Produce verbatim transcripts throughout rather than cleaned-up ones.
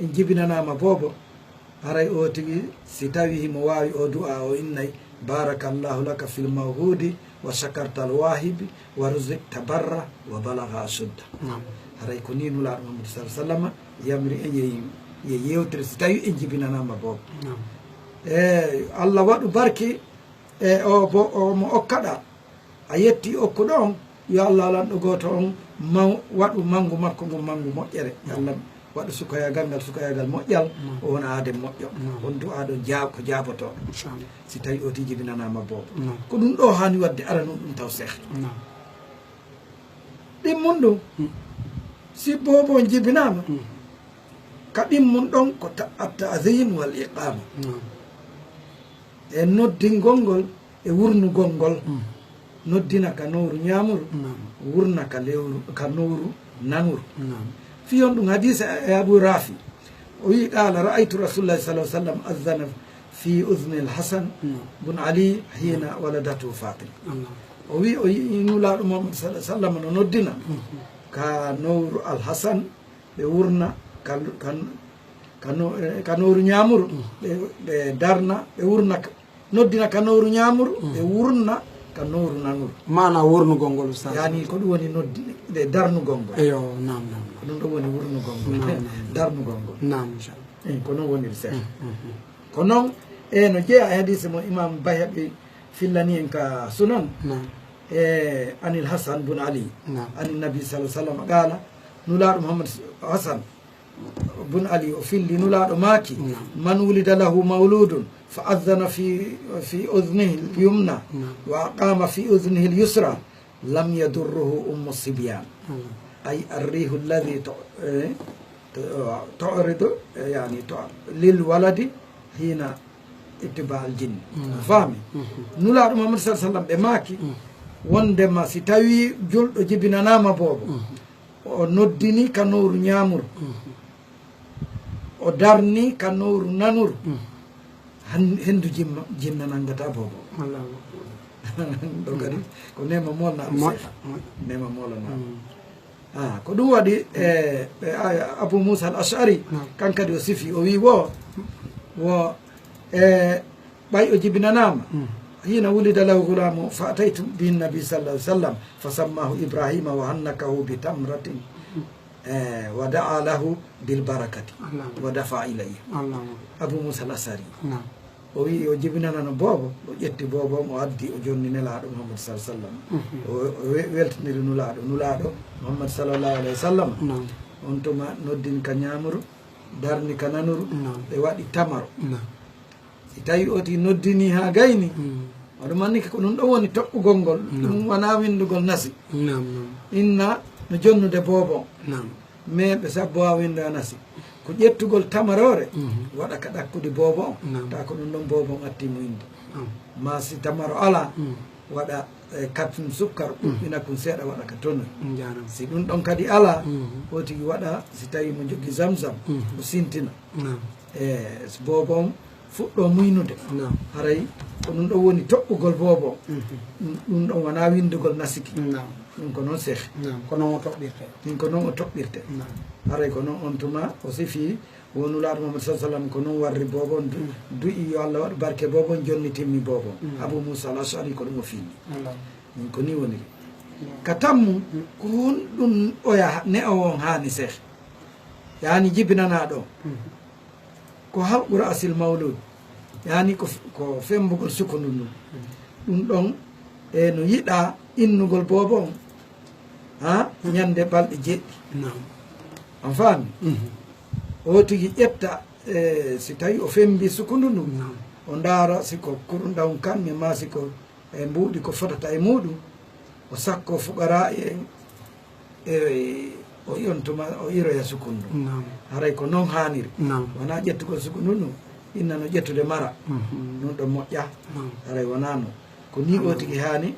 en jibinanaama boobo, haray o tigi, si tawii himo waawi o du'a, o innay, "Barakallahu laka fil mawhudi, wa shakarta al wahibi, wa ruzikta barra, wa balagha ashudda." Naam. Haray ko nii Nulaaɗo Muhammadu sallallahu alaihi wasallam yamri en ye, ye yewtire si tawii en jibinanaama boobo. Naam. E, Allah waɗu barki e o bo, o mo okkaɗa. A yetti okkuɗo on, yo Allah lanɗo gooto on maw-, waɗu mangu makko ngun mangu moƴƴere. Yo Allah waɗu sukoyagal ngal, sukoyagal moƴƴal, o wona aaden moƴƴo. On du'aa ɗon jaa-, ko jaabotooɗo. Inchallah. Si tawii o tigi jibinanaama boobo. Ko ɗum ɗoo haani waɗde aranun ɗum taw seeha. Ɗimmun ɗum, si boobo on jibinaama, ka ɗimmun ɗon ko ta-, at-ta'zin wal iqama. E noddingol ngol e wurnugol ngol. Noddina ka nowru ñaamuru, wurna ka lewru, ka nowru nanuru. Fii on ɗum hadiisa e Abu Rafi. O wi'i, "Qala ra'aytu Rasulullah sallallahu alaihi wasallam adhana fi udhni al-Hasan bun Ali hina waladatu Fatima." O wi'i, o yi'i Nulaaɗo Muhammad sallallahu alaihi wasallam no noddina ka nowru Al-Hasan, ɓe wurna ka, ka, ka no-, eh, ka nowru ñaamuru, ɓe, ɓe darna, ɓe wurna ka, noddina ka nowru ñaamuru, ɓe wurna ka nowru nanuru. Maana wurnugol ngol, Ustaz? Yani, ko ɗum woni noddi-, nde darnugol ngol. Eyo, naam, naam, naam. Ko ɗum ɗon woni wurnugol ngol. Naam, naam, naam. Darnugol ngol. Naam, inchallah. Eh, ko non woniri seeɗa. Ko non, e no jeyaa e hadiise mo Imam Bayhaqi fillani en ka Sunan, e anil Hasan bun Ali, anin Nabi sallallahu alaihi wasallam qala, Nulaaɗo Muhammad Hasan bun Ali o filli Nulaaɗo maaki, "Man wulida lahu mawludun fa adhana fi, fi udhnihi al-yumna wa aqama fi udhnihi al-yusra, lam yadurruhu ummu sibyan." Ay arrihu alladhi tu-, eh, tu-, tu'ridu, eh, yani tu-, lil waladi hina ittiba al jinni. Faami? Nulaaɗo Muhammad sallallahu alaihi wasallam ɓe maaki, wondema si tawi julɗo jibinanaama boobo, o noddini ka nowru ñaamuru, o darni ka nowru nanuru, han-, hendu jimma, jinna nangata boobo. Allahu akbar. Ɗo kadi ko neema moolnaaɗo seeɗa. Neema moolnaaɗo. Ah, ko ɗum waɗi, e, e, a-, Abu Musa al-Ash'ari, kan kadi o sifi, o wi wo, wo, e, ɓay o jibinanaama, hina wulida lahu gulamu, fa ataytu bin nabi sallallahu alaihi wasallam, fa sammahu Ibrahima wa hannakahu bi tamratin, e, wa da'a lahu bil barakati, wa dafa ilayya. Abu Musa al-Ash'ari. O wi'i o jibinanano boobo, o ƴetti boobo on, o addi, o jonni Nelaaɗo Muhammad sallallahu alaihi wasallam. O, o we-, weltiniri Nulaaɗo, Nulaaɗo Muhammad sallallahu alaihi wasallam. On tuma noddini ka ñaamuru, darni ka nanuru, ɓe waɗi tamaro. Si tawi o ti noddini haa gayni, o ɗum anndi ko ɗum ɗon woni toɓɓugol ngol, ɗum wanaa winndugol nasi. Inna no jonnude boobo on. Mais ɓe sabbo a windo anasi. Ko ƴettugol tamaroore, waɗa ka ɗakkudi boobo on. Naam. Ta ko ɗum ɗon boobo on atti mo inde. Naam. Ma si tamaro ala, waɗa, e, katun sukkar, ɓuɓɓina kun seeɗa, waɗa ka tonu. Njaram. Si ɗum ɗon kadi ala, o tigi waɗa, si tawi mo jogi zamzam, o sintina. Naam. E, si boobo on fuɗɗo muynude. Naam. Haray ko ɗum ɗon woni toɓɓugol boobo. Ɗum, ɗum ɗon wona windugol nasiki. Naam. Ɗum ko noon seehi. Naam, ko noon o toɓɓirte. Ɗum ko noon o toɓɓirte. Naam. Haray ko noon on tuma o sifi wo Nulaaɗo Muhammad sallallahu alaihi wasallam ko noon warri boobo on du-, du'i yo Allah waɗu barke boobo on, jonni timmi boobo on. Abu Musa al-Ash'ari ko ɗum o fini. Ɗum ko ni woniri. Ka tammu, ko honɗum oya ne'owo on haani seehi? Yaani jibinanaaɗo on. Ko halqu ra'sil mawlud, yaani ko f-, ko femmbugol sukundu ndun. Ɗum ɗon, e no yiɗaa innugol boobo on, ha, ñande balɗe jeeɗiɗi. Naam. On faami? O tigi ƴetta, e, si tawi o femmbi sukundu ndun, o ndaara si ko kurunɗawun kan, e maa si ko e mbuuɗi ko fotata e muuɗum, o sakko fuqaraa'i en, e o irontuma, o iroya sukundu. Naam. Haray ko noon haaniri. Naam. Wonaa ƴettugol sukundu ndun, inna no ƴettude mara. Ɗum ɗon moƴƴa. Naam. Haray wonaa noon. Ko nii o tigi haani,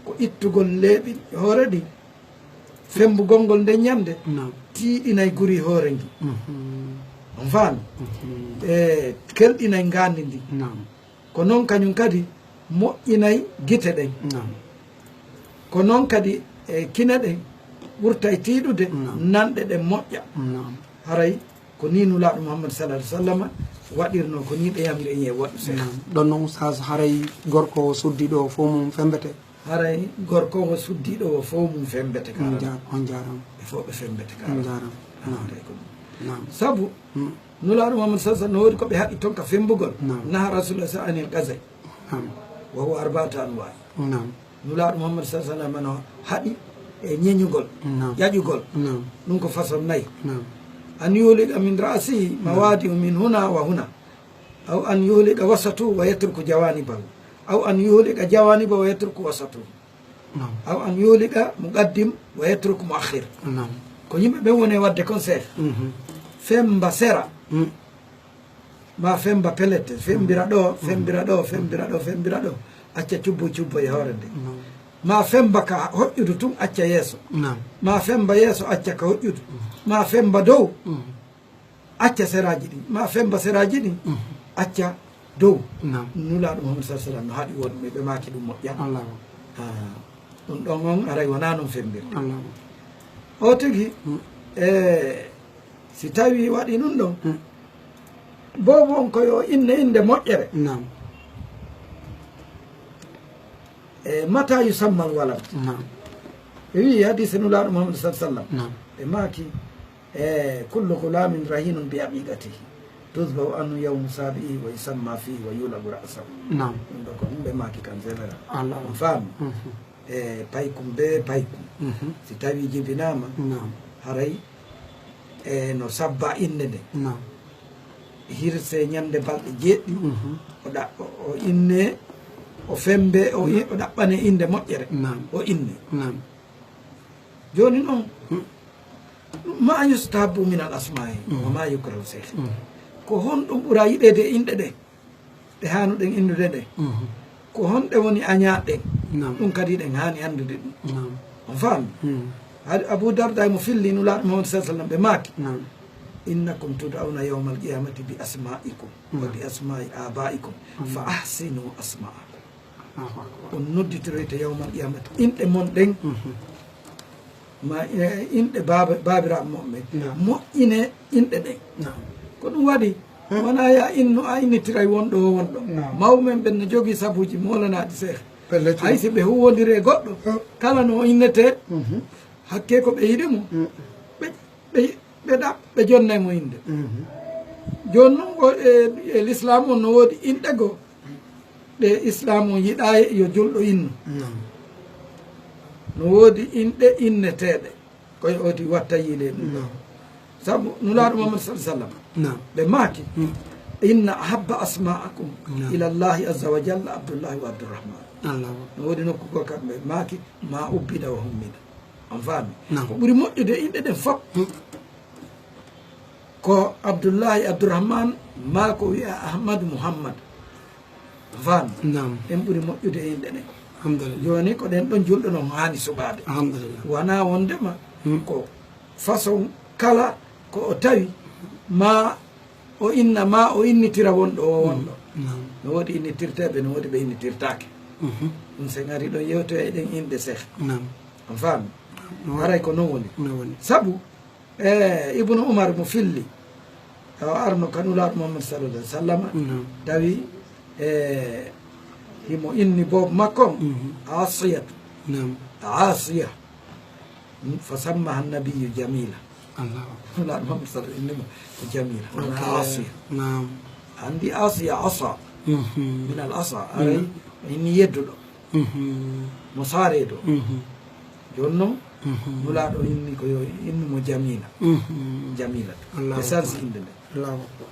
ko ittugol leeɓi hoore ɗin, femmbugol ngol nden ñande, naam, tiiɗinay guri hoore ngi. On faami? E kelɗinay ngaandi ndi. Naam. Ko noon kañum kadi moƴƴinay gite ɗen. Naam. Ko noon kadi e kine ɗen ɓurtay tiiɗude, naam, nanɗe ɗen moƴƴa. Naam. Haray Ko ni Nulaaɗo Muhammad sallallahu alaihi wasallam waɗirno, ko ni ɓe yamiri en e waɗu seeɗa. Naam. Ɗon noon, Oustaz, haray gorko o suddiiɗo o fof mum femmbete? Haray gorko o suddiiɗo o fof mum femmbete ka. On Arab. Jaar-, on jaaraama. Ɓe fof ɓe femmbete ka. On Arab. Jaaraama. Naam, naam. Haray ko ɗum. Naam. Sabu, hmm, Nulaaɗo Muhammad sallallahu alaihi wasallam no woodi ko ɓe haɗi toon ka femmbugol. Naam. Naha Rasulullah sa anil qazai. Naam. Wa huwa arba'atu anwa. Naam. Nulaaɗo Muhammad sallallahu alaihi wasallam no haɗi e ñeñugol, naam, ƴaƴugol. Naam. Ɗum ko façon nayi. Naam. An yuhliqa min ra'sihi, naam, mawadi'u min huna wa huna. Aw an yuhliqa wasatu wa yatruku jawanibahu. Aw an yuhliqa jawanibahu wa yatruku wasatu. Naam. Aw an yuhliqa muqaddim wa yatruku muakhir. Naam. Ko yimɓe ɓen woni e waɗde kon seeɗa. Mhm. Femmba sera. Mm. Ma femmba pellet, femmbira ɗo, femmbira ɗo, femmbira ɗo, femmbira ɗo. Acca cubbo, cubbo e hoore nde. Naam. Ma femmba ka hoƴƴudu tun, acca yeeso. Naam. Ma femmba yeeso, acca ka hoƴƴudu. Mm. Ma femmba dow, mm, acca seraaji ɗin. Ma femmba seraaji ɗin, mm, acca dow. Naam. Nulaaɗo Muhammad sallallahu alaihi wasallam no haɗi won ɓe, ɓe maaki ɗum moƴƴa. Allahu. Ah, ɗum ɗon on aray wonaa non femmbirde. Allahu. O tigi, mm, e, si tawi waɗi ɗum ɗon, mm, boobo on ko yo inne innde moƴƴere. Naam. E, mata yusammal walad. Naam. Ɓe wi'i hadiise Nulaaɗo Muhammad sallallahu alaihi wasallam. Naam. Ɓe maaki, e, kullu ghulamin rahinun bi aqiqatihi. Tuzbahu anhu yawmu sabi'ihi wa yusamma fihi wa yulagu ra'sahu. Naam. Ɗum ɗo ko ɗum ɓe maaki kan général. Allah. On faami? Mhm. E, paykum be paykum. Mhm. Si tawi jibinaama, naam, haray, e, no sabba innde nde. Naam. Hirse ñande balɗe jeeɗiɗi, mhm, o ɗa-, o, o inne, o femmbe, o i-, o ɗaɓɓane innde moƴƴere. Naam. O inne. Naam. Jooni noon, hmm, ma yustahabbu min al asma'i, hmm, wa ma yukrahu, Seex. Hmm. Ko honɗum ɓura yiɗeede e inɗe ɗe, ɗe haanuɗen innude ɗe? Hmm. Ko honɗe woni añaaɗe ɗen? Naam. Ɗum kadi ɗen haani anndude ɗum. Naam. On faami? Hmm. Had-, Abu Darda mo filli Nulaaɗo Muhammad sallallahu alaihi wasallam, ɓe maaki, naam, innakum tud'auna yawmal qiyamati bi asma'ikum wa, hmm, bi asma'i abaikum, hmm, fa ahsinu asma'akum. Allahu akbar. On nodditiroyte yawmal qiyamati inɗe mon ɗen, mhm, ma, e, inɗe baaba-, baabiraaɓe mon ɓen. Naam. Moƴƴine inɗe ɗen. Naam. Ko ɗum waɗi, hmm, wonaa ya innu a innitiray wonɗo o wonɗo. Naam. Mawɓe men ɓen no jogii sabuuji moolanaaɗi seeɗa. Pellet. Hay si ɓe huwwondiri e goɗɗo, hmm, kala no o innetee, mhm, hakkee ko ɓe yiɗi mo. Hmm. Ɓe, ɓe ɓe ɗa-, ɓe jonnay mo innde. Mhm. Jooni noon, o, e, e Lislaam on no woodi inɗe goo ɗe Islaam on yiɗaa yo julɗo innu. Naam. No woodi inɗe inneteeɗe, koye oti watta yiile ɗum. Naam. Sabu Nulaaɗo Muhammad sallallahu alaihi wasallam, naam, ɓe maaki, hmm, inna ahabba asma'akum, naam, ila Allahi azza wa jalla Abdullahi wa Abdurrahman. Allahu akbar. No woodi nokku goo kam ɓe maaki, ma ubbida wa hummida. On faami? Naam. Ko ɓuri moƴƴude e inɗe ɗen fof, hmm, ko Abdullahi Abdurrahman, maa ko wi'a Ahmadu Muhammad. On faami? Naam. Ɗen ɓuri moƴƴude e inɗe ɗen. Alhamdulillah. Jooni ko ɗen ɗon julɗo non haani suɓaade. Alhamdulillah. Wonaa wondema, hmm, ko façon kala ko o tawi, maa o inna, maa o innitira wonɗo o wonɗo. Naam. No woodi innitirteeɓe, no woodi ɓe innitirtaake. Mhm. Ɗum sen ari ɗon yewtoya e ɗen inɗe seeɗa. Naam. On faami? Naam. Haray ko non woni. Non woni. Sabu, e, Ibnu Umar mo filli, o arno ka Nulaaɗo Muhammad sallallahu alaihi wasallam, naam, tawi, e, himo inni boobo makko on, mhm, Asiyatu. Naam. Asiya. Fa sammaha nabiyyu Jamila. Allahu akbar. Nulaaɗo Muhammad sallallahu alaihi wasallam inni mo ko Jamila, wonaa Asiya. Naam. Anndi Asiya, asa. Mhm. Min al asa. Aray, mhm, inni yedduɗo. Mhm. Mo saareeɗo. Mhm. Jooni noon, mhm, Nulaaɗo inni ko yo innu mo Jamila. Mhm. Jamila. Allahu akbar. Ɓe sansi innde nde. Allahu akbar.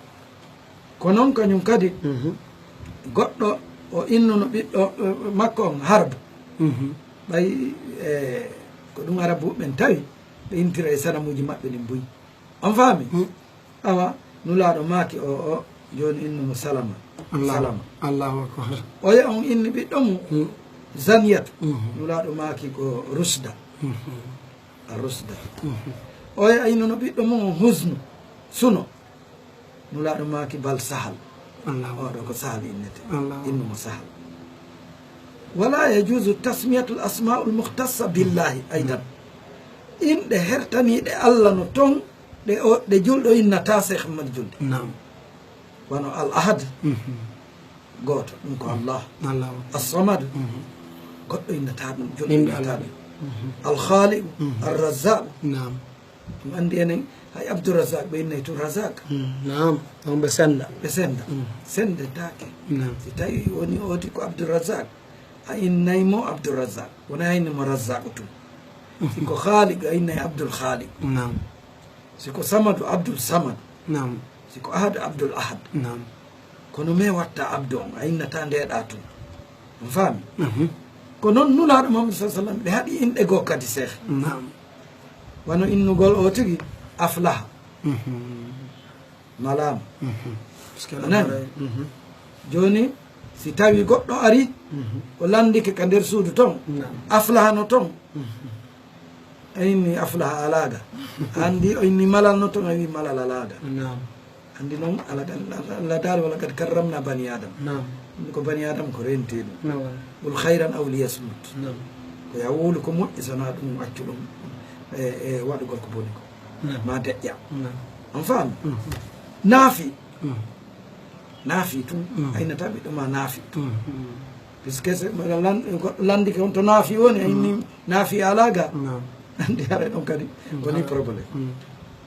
Ko noon kañum kadi, mhm, goɗɗo o innuno ɓiɗɗo, eh, makko on Harb. Mhm. Ɓay, eh, ko ɗum Arabuɓe ɓen tawi, ɓe intira e sanamuuji maɓɓe ɗin buy. On faami? Hmm. Awa, Nulaaɗo maaki o, o, jooni innu mo Salama. Allahu, Salama. Allahu akbar. Oya on inni ɓiɗɗo mum, hmm, Zaniyatu. Mhm. Nulaaɗo maaki ko Rusda. Mhm. A Rusda. Mhm. Oya innuno ɓiɗɗo mum on Husnu, Suno. Nulaaɗo maaki bal Sahal. Allahu. Oɗo ko Sahal innete. Allahu. Innu mo Sahal. Wala yajuzu tasmiyatul asmaul mukhtassa billahi aidan. Inɗe hertaniiɗe Allah no toon ɗe o, ɗe julɗo innata Seex Ahmad julde. Naam. Wano al ahad, gooto, ɗum ko Allah. Allah. As-samad, goɗɗo innata ɗum, julɗo innata ɗum. Al khaliqu, ar razzaqu. Naam. Ɗum anndi enen, hay Abdou Razak ɓe innay tun Razak. Mm, naam, on ɓe senda. Ɓe senda. Mm. Sendetaake. Naam. Si tawi woni oti ko Abdou Razak, a innay mo Abdou Razak. Wona a inni mo Razak tun. Si ko Khaliq, a innay Abdul Khaliq. Naam. Si ko Samadu, Abdul Samad. Naam. Si ko Ahad, Abdul Ahad. Naam. Kono me watta Abdu on, a innata ndeɗa tun. On faami? Mhm. Ko noon Nulaaɗo Muhammad sallallahu alaihi wasallam, ɓe haɗi inɗe goo kadi, Seex. Naam. Wano innugol o tigi, aflaha. Mhm. Malaama. Mhm. Parce que a nani? Mhm. Jooni, si tawi goɗɗo ari, o landike ka nder suudu ton, aflahano ton. Mhm. A inni aflaha alaga. Anndi o inni malal no ton, a wi malal alaga. Naam. Anndi noon, Allah daali, Allah daali, "Wa laqad karramna bani Adam." Naam. Ko bani Adam ko renti ɗum. Naam. Qul khayran aw liyasmut. Naam. Ko ya wowlu ko moƴƴi, so na ɗum accu ɗum e, e waɗugol ko boni ko. Naam. Ma deƴƴa. Naam. On faami? Mhm. Naafi. Mhm. Naafi tun, mhm, a innata ɓiɗɗo ma naafi tun. Mhm. Puisque se, lan-, goɗɗo landike on to naafi woni, a inni naafi alaga. Naam. Anndi haray ɗon kadi, mhm, woni problème. Mhm.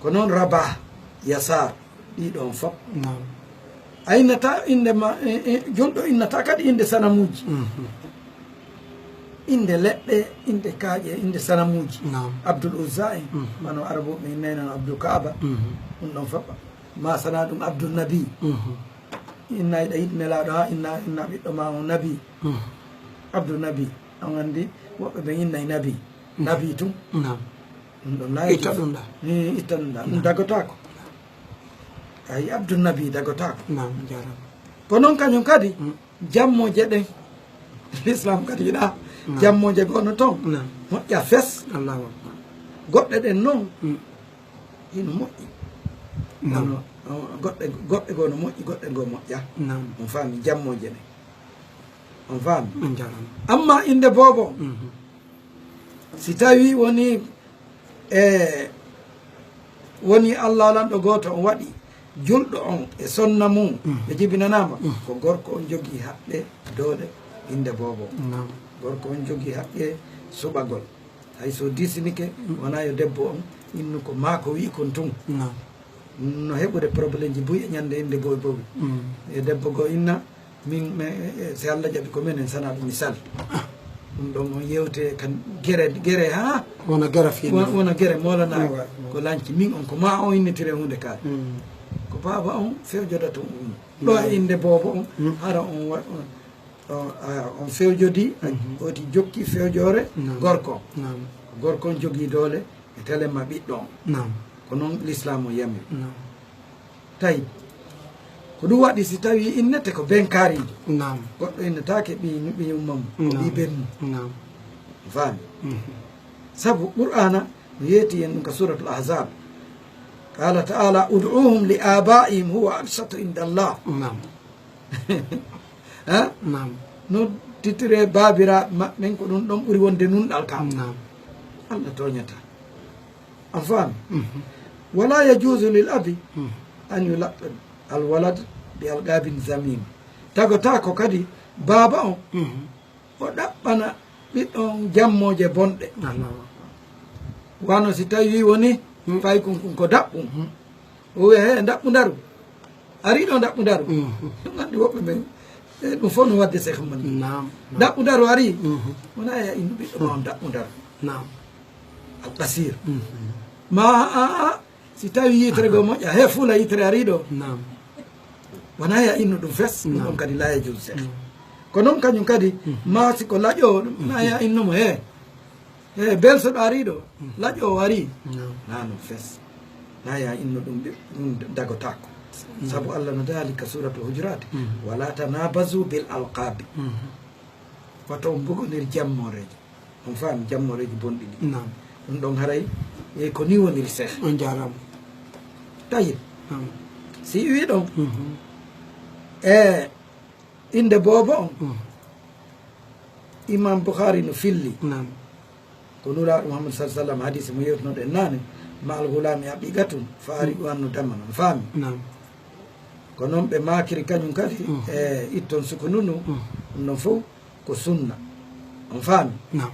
Ko noon Rabah, Yasar, ɗiɗo on fop. Naam. A innata innde ma, e, e, julɗo innata kadi innde sanamuuji. Mhm. Innde leɗɗe, innde kaaƴe, innde sanamuuji. Naam. Abdul Uzza en, mhm, wano Arabuɓe innay non Abdul Kaaba. Mhm. Ɗum ɗon fop. Ma sana ɗum Abdul Nabi. Mhm. Inna yiɗa yiɗ Nelaaɗo, ha inna, inna ɓiɗɗo ma on Nabi. Mhm. Abdul Nabi. On anndi woɓɓe ɓe innay Nabi. Mhm. Nabi tun. Naam. Ɗum ɗon laaji. Itta ɗum ɗa. Ni itta ɗum ɗa. Ɗum dagotaako. Ay Abdul Nabi dagotaako. Naam, jaaraama. Ko noon kañum kadi, mm, jammooje ɗen. L'islam kadi yiɗa, naam, jammooje goo no ton. Naam. Moƴƴa fes. Allahu Akbar. Goɗɗe ɗen noon, mm, hino moƴƴi. Naam. Kono, o, goɗɗe, goɗɗe goo no moƴƴi, goɗɗe goo moƴƴa. Naam. On faami jammooje ɗen. On faami? On jaaraama. Amma innde boobo, mhm, si tawi woni e, woni Allah lanɗo gooto on waɗi julɗo on e sonna mum, mhm, ɓe jibinanaama, mhm, ko gorko on jogii haqqe doole innde boobo. Naam. Gorko on jogii haqqe suɓagol. Hay so disinike, wona yo debbo on innu ko maa ko wi'i kon tun. Naam. No heɓude problème ji buy e ñande innde boy boy. Mm. E debbo goo inna, min, me, e, e, si Allah jaɓi ko menen sana ɗum mi sal. Ah. Ɗum ɗon on yewte kan gere, gere, ha? Wona gere fii wona, wona gere moolana, mm, ko lanci. Min on ko maa on innitire huunde kaari. Mm. Ko baaba on fewjodata on. Ɗo e innde boobo on, mm, hara on wa-, on O, a, on fewjodi, a, mhm, oti jokki fewjoore, naam, gorko. Naam. Ko gorko on jogii doole e telema ɓiɗɗo on. Naam. Ko noon Lislaam o yamiri. Naam. Tawi, ko ɗum waɗi si tawi innete ko benkaariijo. Naam. Goɗɗo innetaake ɓii, ɓii umma mum, ko ɓii, naam, ben mum. Naam. Faami? Mhm. Sabu Qur'aana no yeeti en ɗum ka Suuratul Ahzaab. Qaala ta'aalaa, "Ud'uuhum li aabaa'ihim huwa aqsatu inda Allah." Naam. Ha? Naam. No tittire baabiraaɓe maɓɓen, ko ɗum ɗon ɓuri wonde nunɗal kam. Naam. Allah tooñataa. A faami? Mhm. Wala yajuuzu lil abi, mhm, an yulaqqiba al walad bi alqaabin zamiima. Tagotaako kadi baaba on, mhm, o ɗaɓɓana ɓiɗɗo on jammooje bonɗe. Allahu Akbar. Wano si tawi woni, hmm, fay kun, kun ko daɓɓum. Hmm. O wiya, "He, daɓɓu ndaru. Ari ɗo daɓɓu ndaru." Hmm. Ɗum anndi woɓɓe ɓen, e, ɗum fof no waɗde Seex Ahmadu. Naam, naam. Daɓɓu ndaru ari. Hmm. Wona ya innu ɓiɗɗo ma on daɓɓu ndaru. Naam. Al Qasir. Hmm. Ma a, a, a, Si tawi yitere goo moƴƴa, he fuula yitere ari ɗo. Naam. Wona ya innu ɗum fes, ɗum, naam, ɗon kadi la yajuuzu Seex. Naam. Ko noon kañum kadi, mhm, ma si ko laƴoowo ɗum, na ya innu mo, he. He, belso ɗo ari ɗo, mhm, laƴoowo ari. Naam. Na ɗum fes. Na ya innu ɗum, ɗum dagotaako. Naam. Sabu Allah no daali ka Suuratul Hujuraat, mhm, "Wala tanaabazu bil alqaabi." Mhm. Wata on mbugondir jammooreeje. On faami jammooreeji bonɗi ɗi. Naam. Ɗum ɗon haray, e ko ni woniri Seex. On jaaraama. Tayyib. Naam. Si wii ɗon, mhm, e innde boobo on, mhm, Imam Bukhari no filli. Naam. Ko Nulaaɗo Muhammad sallallahu alaihi wasallam, hadiisi mo yewtunoɗen naane, Ma'al gulaami haqiqatun, faari u annu daman. On faami? Naam. Ko noon ɓe maakiri kañum kadi, e itton sukununu, ɗum ɗon fof ko sunna. On faami? Naam.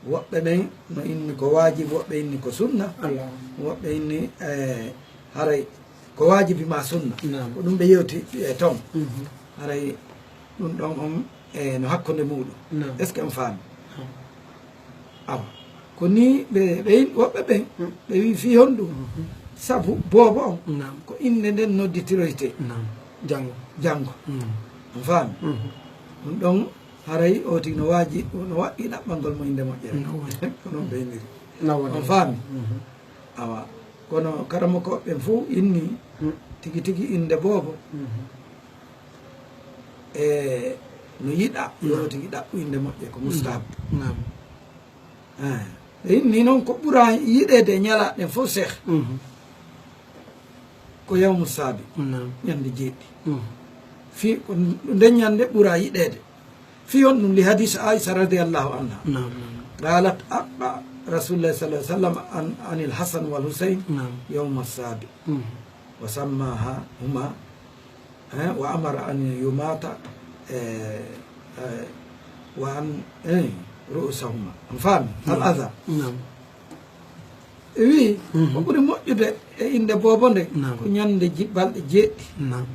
Woɓɓe ɓen no inni ko waajib, woɓɓe inni ko sunna, Allah. Woɓɓe inni, e, haray ko waajibi ma sunna. Naam. Ko ɗum ɓe yewti e toon. Mhm. Haray ɗum ɗon on, e, no hakkunde muuɗum. Naam. Est-ce que on faami? Naam. Awa. Ko ni ɓe, ɓe, woɓɓe ɓen, ɓe wi fii honɗum? Mhm. Sabu boobo on, naam, ko innde nden nodditiroyte. Naam. Janngo. Janngo. Mm. On faami? Mhm. Ɗum ɗon haray o tigi no waaji, no waɗɗi ɗaɓɓangol mo innde moƴƴere. No waɗi. Ko noon ɓe inniri. No waɗi. On faami? Mhm. Awa. Kono karamokooɓe ɓen fof inni, mm, tigi tigi innde boobo. Mhm. E no yiɗa, yo, naam, tigi ɗaɓɓu innde moƴƴe, ko mustahabu. Naam. Eh, ɓe inni noon ko ɓura yiɗeede e ñalaaɗe ɗen fof, Seex. Mhm. Ko yawmu saabi, naam, ñande jeeɗiɗi. Mhm. Fii ko nden ñande ɓura yiɗeede. Fii honɗum? Li hadis Aisha radiyallahu anha. Naam, naam. Qalat, aqqa Rasulullah sallallahu alaihi wasallam an, anil Hasan wal Husayn, naam, yawma saabi. Mhm. Wa sammaha huma, eh, wa amara an yumata, eh, eh, wa an, eh, ru'usahuma. On faami? Al, naam, adha. Naam. E wi, mhm, ko ɓuri moƴƴude e innde boobo nde, naam, ko ñande ji-, balɗe jeeɗiɗi. Naam.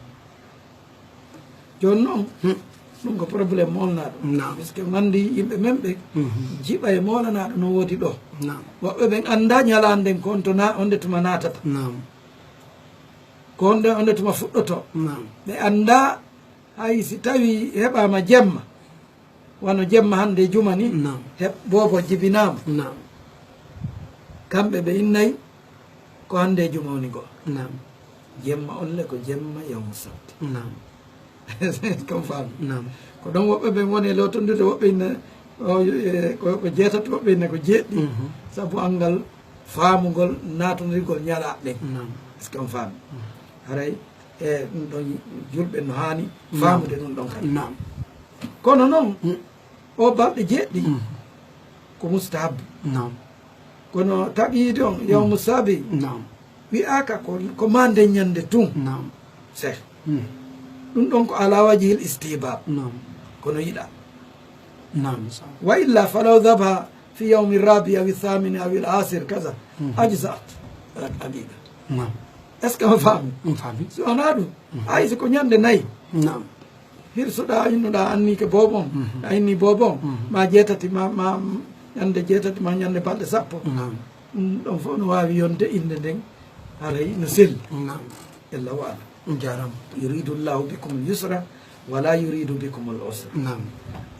Jooni noon, hmm, ɗum ko problème molnaaɗo. Naam. Parce que on anndi yimɓe men ɓe, mhm, jiɓa e moolanaaɗo no woodi ɗo. Naam. Woɓɓe ɓen anndaa ñalaande nden ko on to na-, on nde tuma naatata. Naam. Ko on nde, on nde tuma fuɗɗoto. Naam. Ɓe anndaa hay si tawii heɓaama jemma, wano jemma hannde e juma ni, naam, heɓ-, boobo jibinaama. Naam. Kamɓe ɓe innay ko hannde e juma woni goo. Naam. Jemma on le ko jemma yawmu sabti. Naam. Ko faami? Naam. Ko ɗon woɓɓe ɓen woni e lootondirde, woɓɓe inna, o, e, ko, ko jeetati, woɓɓe inna ko jeeɗiɗi. Mhm. Sabu anngal faamugol, naatondirgol ñalaaɗe ɗen. Naam. Est-ce que on faami? Mhm. Haray, e, ɗum ɗon julɓe no haani, naam, faamude ɗum ɗon kadi. Naam. Kono noon, mm, o balɗe jeeɗiɗi, mm, ko mustahabbu. Naam. Kono taqiidi on, mm, yawmu sabi, naam, wi'aaka ko, ko maa nden ñande tun. Naam. Seh. Mm. Ɗum ɗon ko ala wajhil istihbab. Naam. Kono yiɗaa. Naam, sa. Wa illa falaw dhabaha fi yawmi rabi aw thamini aw al ashir kaza, mhm, ajza'at al aqiqa. Naam. Est-ce que on faami? On faami. Si wonaa ɗum, mhm, hay so ko ñande nayi. Naam. Hirsuɗaa, innuɗaa, annii ke boobo on, mhm, a innii boobo on, mhm, ma jeetati, ma, ma ñande jeetati, ma ñande balɗe sappo. Naam. Ɗum ɗon fof no waawi yonde innde nden, haray no selli. Naam. Jalla wa ala. Jaaraama. Yuridu llahu bikumul yusra, wa la yuridu bikumul usra. Naam.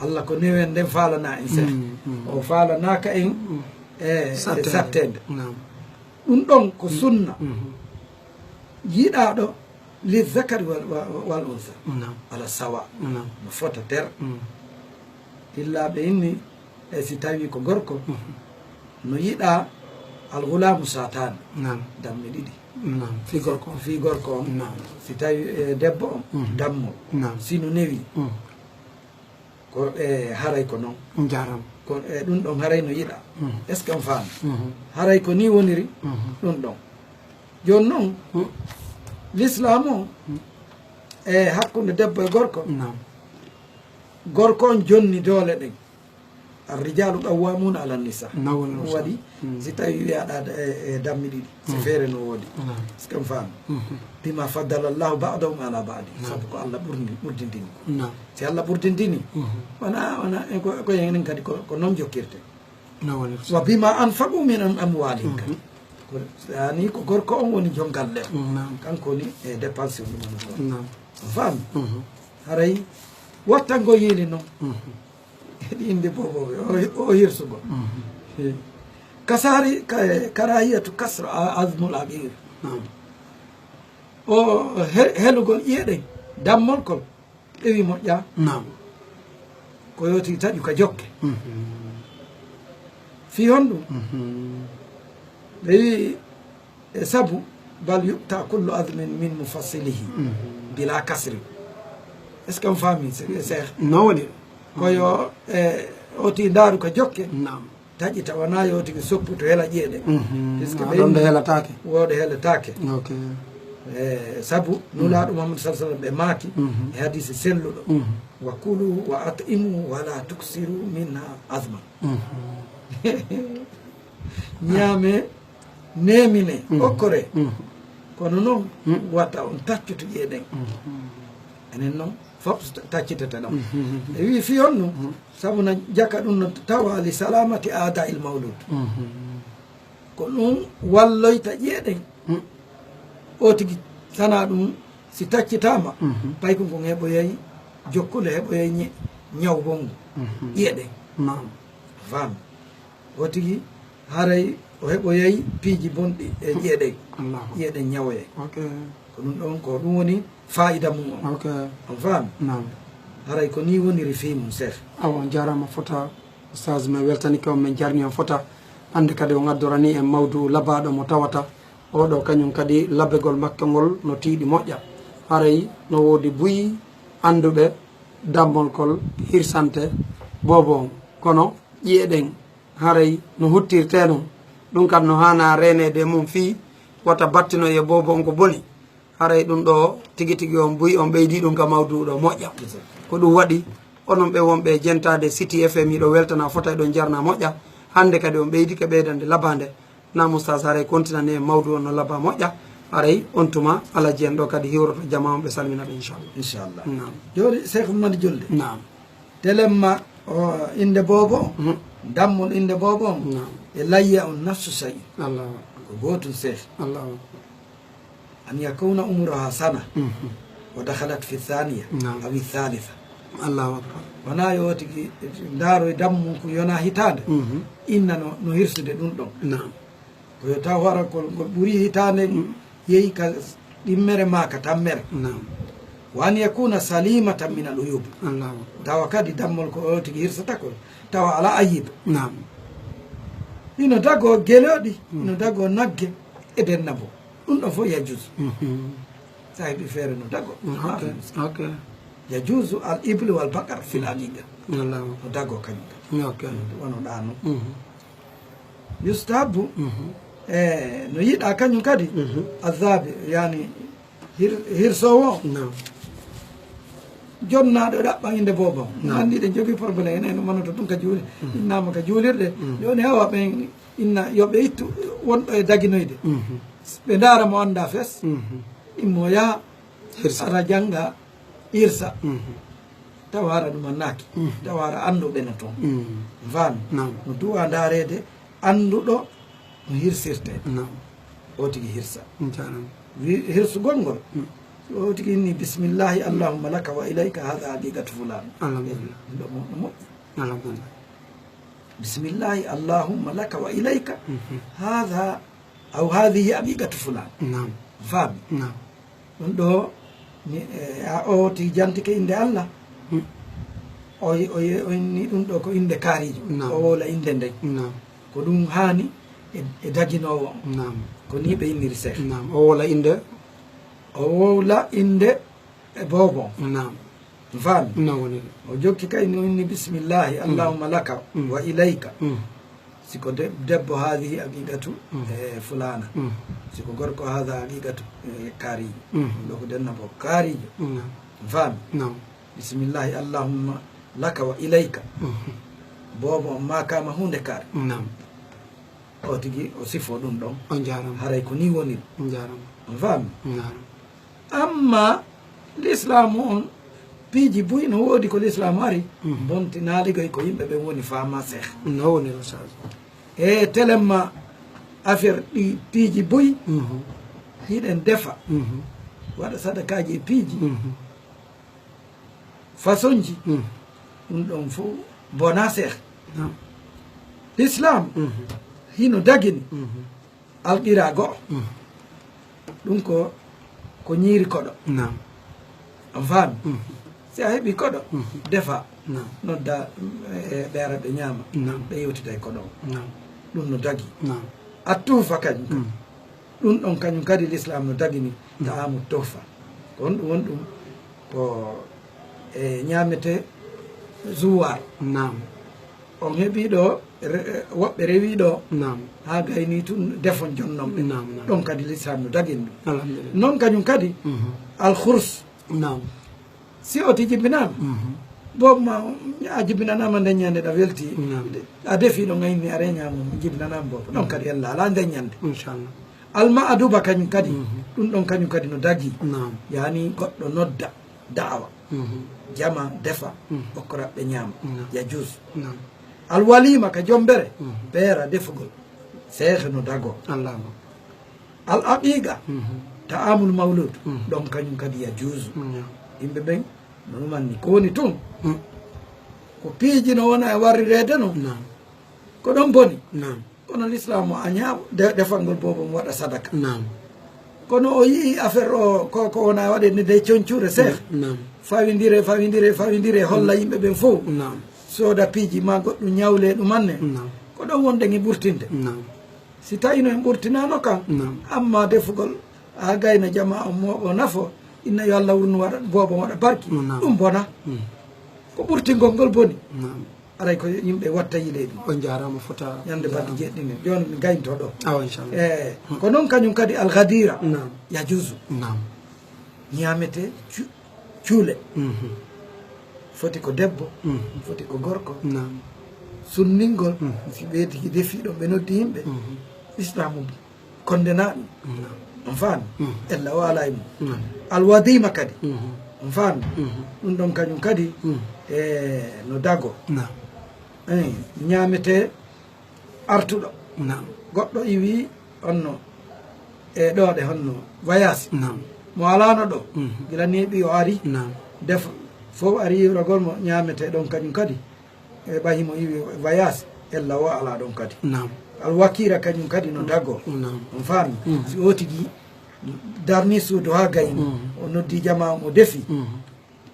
Allah ko newende faalana en, Seex. Mm, mm. O faalanaaka en, mm, e, e satteende. Satteende. Naam. Ɗum ɗon ko, mm, sunna. Mhm. Yiɗaaɗo li zakari wal, wa-, wal unsa. Naam. Ala sawa. Naam. No fota ter. Mm. Illa ɓe inni, e si tawi ko gorko, mhm, no yiɗaa al gulaamu saataani. Naam. Dammi ɗiɗi. Naam. Fii gorko on. Fii gorko on. Naam. Si tawi, e, debbo on, mhm, dammol. Naam. Si no newi. Mm. Ko, e, haray ko noon. Jaaraama. Ko, e, ɗum ɗon haray no yiɗaa. Mm. Est-ce que on faami? Mhm. Haray ko nii woniri, mhm, ɗum ɗon. Jooni noon, mm, l'islam o, mm, e hakkunde debbo e gorko, naam, gorko on jonni doole ɗen. Ar-rijalu qawwamuna ala nisa. Nawal. Ɗum waɗi, mm, si tawi wiyaɗa e, e dammi ɗiɗi, si, mm, feere no woodi. Naam. Est-ce que on faami? Mhm. Bima faddala Allahu ba'dahum ala ba'di. Naam. Sabu ko Allah ɓurdi-, ɓurdintini ko. Naam. Si Allah ɓurdintini, mhm, wona, wona, e ko, ko enen kadi ko, ko noon jokkirte. Nawal. Wa bima anfaqu min am-, amwalihim kadi. Mhm. Ko, yani ko gorko on woni jongal ɗen. Naam. Kanko woni e dépense on ɗum on. Naam. On faami? Mhm. Haray wattangol yiili noon. Mhm. Heɗi innde boobo o, o hirsugol. Mhm. He. Kasari, ka-, karahiyatu kasra a-, azmul abir. Naam. O he-, helugol ƴi'e ɗen, dammol kol, ɓe wi moƴƴaa. Naam. Ko yoti taƴu ka jokke. Mhm. Fii honɗum? Mhm. Ɓe wi, e sabu, bal yuqta kullu azmin min mufassilihi, mhm, bila kasri. Est-ce que on faami, se-, Seex? No waɗi. Ko yo, e, oti ndaaru ka jokke. Naam. Taƴita wonaa yo tigi soppu to hela ƴeeɗe. Mhm. Puisque a ɓe ɗon ɗo inni helataake. Wooɗe helataake. Ok. E, sabu, mhm, Nulaaɗo Muhammad sallallahu alaihi wasallam ɓe maaki, mhm, e hadisi selluɗo, mhm, "Wa kulu wa at'imu wa la tuksiru minha azman." Mhm. Ñaame, neemine, mhm, okkore. Mhm. Kono noon, mhm, wata on taccutu ƴeeɗen. Mhm. Enen noon, fof taccitata ɗon. Mhm. E wi fii on ɗum, mhm, sabu na jaka ɗum no tawa li salamati aada il mawlud. Mhm. Ko ɗum walloyta ƴeeɗen. Mhm. O tigi sana ɗum si taccitaama, mhm, paykun kon heɓoyay jokkude, heɓoyay ñe-, ñaw bongu. Mhm. Ƴeeɗen. Naam. Faam. O tigi haray o heɓoyay piiji bonɗi e ƴeeɗen. Allahu. Ƴeeɗen ñawoyay. Ok. Ko ɗum ɗon, ko ɗum woni faayida mum on. Ok. On faami? Naam. Haray ko nii woniri fii mum, Seex. Awa, on jaaraama fota, Ustaas, min weltanike on, min jarni on fota. Hannde kadi on addorani en mawdu labaaɗo mo tawata oɗo kañum kadi labegol makko ngol no tiiɗi moƴƴa. Haray no woodi buy annduɓe dammol kol hirsante boobo on. Kono ƴi'eɗen haray no huttirtee non. Ɗum kam no haanaa reeneede e mum fii wata battinoye boobo on ko boni. Haray ɗum ɗo tigi tigi on buy on ɓeydii ɗum ka mawduu ɗo moƴƴa. Ko ɗum waɗi onon ɓe wonɓe e jentaade City F M, hiɗo weltana fota, hiɗon jarna moƴƴa. Hannde kadi on ɓeydike ɓeydande labaande. Naam, Ustaas, haray kontinani e mawduu on no laba moƴƴa. Haray on tuma Alaji en ɗo kadi hiwroto jamaa on, ɓe salmina ɓe, inchallah. Inchallah. Naam. Jooni, Seex Mamadu Julde. Naam. Telemma o innde boobo on, mhm, dammol innde boobo on, naam, e layya on nafsu sayin. Allahu akbar. Ko gootum, Seex. Allahu akbar. An yakuna umruha sana, mhm, wa dakhalat fi thaniya, naam, aw thalitha. Allahu akbar. Wonaa yo tigi ndaaroy dammum ko yona hitaande, mhm, inna no, no hirsude ɗum ɗon. Naam. Ko yo taw hara ko ngol ɓuri hitaande, mm, yehi ka ɗimmere maa ka tammere. Naam. Wa an yakuna salimatan min al uyub. Allahu akbar. Tawa kadi dammol ko o tigi hirsata ko tawa ala ayib. Naam. Ino dago geloɗi, mm, ino dago nagge e dennabo. Ɗum ɗon fof yajuz. Mhm. Sa heɓi feere no dago. Mm, ok, ok. Yajuzu al ibli wal bakar fil aqiqa. Allahu akbar. No dago kañum kadi. Ok. Wano ɗa no. Mhm. Yustahabbu, mhm, e no yiɗa kañum kadi, mhm, azabi, yani hir-, hirsoowo o. Naam. Jonnaaɗo ɗaɓɓa innde boobo. Naam. Anndi ɗen jogii problème, enen no manoto ɗum ka juuli, mhm, innama ka juulirde. Mhm. Jooni hawa ɓen inna yo ɓe ittu wonɗo e daginoyde. Mhm. Ɓe ndaara mo annda fes. Mhm. Immo yaha hirsa. Ara jannga irsa. Mhm. Tawa hara ɗum annaaki. Mhm. Tawa hara annduɓe no toon. Mhm. Faami? Naam. No duwa ndaareede annduɗo no hirsirte. Naam. O tigi hirsa. Jaaraama. Wi-, hirsugol ngol. Mm. O tigi inni, "Bismillahi Allahumma laka wa ilayka, hadha haqiqatu fulan." Alhamdulillah. Ɗum ɗo mo-, no moƴƴi. Alhamdulillah. "Bismillahi Allahumma laka wa ilayka, mhm, hadha aw hadhihi haqiqatu fulan." Naam. Faami? Naam. Ɗum ɗo, mi, e, a, o ti jantike innde Allah. Hmm. O, o, o inni ɗum ɗo ko innde kaariijo. Naam. O wowla innde nden. Naam. Ko ɗum haani e, e daginoowo on. Naam. Ko nii ɓe inniri Seex. Naam. O wowla innde? O wowla innde e boobo on. Naam. Faami? No woni ɗum. O jokki kay no inni, "Bismillahi, mm, allahumma laka, mm, wa ilayka." Mm. Si ko de-, debbo, "Haadihi haqiqatu, mm, e fulana." Mm. Si ko gorko, "Haada haqiqatu, e kaariijo." Mm. Ɗo ko denna bo kaariijo. Mm. Faami? Naam. "Bismillahi, allahumma laka wa ilayka." Mm. Boobo on maakaama huunde kaari. Naam. O tigi o sifo ɗum ɗon. On jaaraama. Haray ko nii woni. On jaaraama. On faami? On jaaraama. Amma lislaamu on, piiji buy no woodi ko lislaamu ari, mhm, bontinaali koy ko yimɓe ɓen woni faama Seex. No woni, Ustaaz. E telemma affaire ɗi piiji buy, mhm, hiɗen defa, mhm, waɗa sadakaaji e piiji. Mhm. Façonji, mhm, ɗum ɗon fof bona Seex. Naam. Lislaam, mhm, hino dagini. Mhm. Alqira go'o. Mhm. Ɗum ko, ko ñiiri koɗo. Naam. A faami? Mhm. Si a heɓi koɗo, mhm, defa. Naam. Nodda, e, ɓe ara ɓe ñaama. Naam. Ɓe yewtida e koɗo o. Naam. Ɗum no dagi. Naam. A tuufa kañum kadi. Mm. Ɗum ɗon kañum kadi lislaam no dagini. Mm. Ta'amu tuhfa. Ko honɗum woni ɗum? Ko e ñaamete zuwaar. Naam. On heɓi ɗo, re-, woɓɓe rewi ɗo. Naam. Haa gayni tun defon jonnon ɓe. Naam, naam. Ɗon kadi lislam no dagin ɗum. Alhamdulillah. Non kañum kadi, mhm, alkhurs. Naam. Si o ti jibbinaama, mhm, boobu ma a jibbinanaama nden ñande ɗa welti. Naam. A defi ɗo ngayni a reñaama jibinanaama boobu. Ɗon kadi ella alaa nden ñande. Inchallah. Alma aduba kañum kadi, mhm, ɗum ɗon kañum kadi no dagi. Naam. Yani goɗɗo nodda da'awa. Mhm. Jama defa, mhm, okkoraɓe ñaama. Naam. Ya juus. Naam. Alwalima ka jombere, mhm, ɓeera defugol. Seehe no dago. Allahu. Al aqiqa, mhm, ta'amul mawlud, mhm, ɗon kañum kadi ya juusu. Naam. Yimɓe ɓen no ɗumanni ko woni tun. Mm. Ko piiji no wona e warrireede no. Naam. Ko ɗon boni. Naam. Kono l'islam o añaa de-, defangol boobo mo waɗa sadaka. Naam. Kono o yii affaire o ko, ko wona waɗe ni de concure seeh. Naam. Fawindire, fawindire, fawindire, holla yimɓe ɓen fof. Naam. Sooda piiji ma goɗɗum ñawle ɗumanne. Naam. Ko ɗon wonɗen e ɓurtinde. Naam. Si tawino en ɓurtinaano kan, naam, amma defugol, haa gayna jama on mooɓo nafo, inna yo Allah wurnu waɗa, boobo waɗa barki, naam, ɗum bona. Mm. Ko ɓurtingol ngol boni. Naam. Aray ko yimɓe watta yiɗe ɗum. On jaaraama fota. Ñande balɗe jeeɗiɗi ni. Jooni mi gaynto ɗo. Awa, inchallah. Eh, hmm, ko noon kañum kadi algadira. Naam. Yajuusu. Naam. Ñaamete cu-, cuule. Mhm. Foti ko debbo, mhm, foti ko gorko. Naam. Sunningol, mhm, si ɓe tigi defi ɗon, ɓe noddi yimɓe. Mhm. Islamu kondena ɗum. Naam. On faami? Mhm. Ella o alaa e mum. Naam. Alwadima kadi. Mhm. On faami? Mhm. Ɗum ɗon kañum kadi, mhm, e no dago. Naam. Eyi, ñaamete artuɗo. Naam. Goɗɗo iwi honno e ɗo ɗe honno voyage. Naam. Mo alaano ɗo. Mhm. Gila neeɓi o ari. Naam. Defa fof ari yiwragol mo ñaamete ɗon kañum kadi. E ɓayi mo iwi voyage, ella o alaa ɗon kadi. Naam. Alwakira kañum kadi no dago. Naam. On faami? Mhm. Si o tigi darni suudu haa gayni, mhm, o noddi jama on, o defi. Mhm.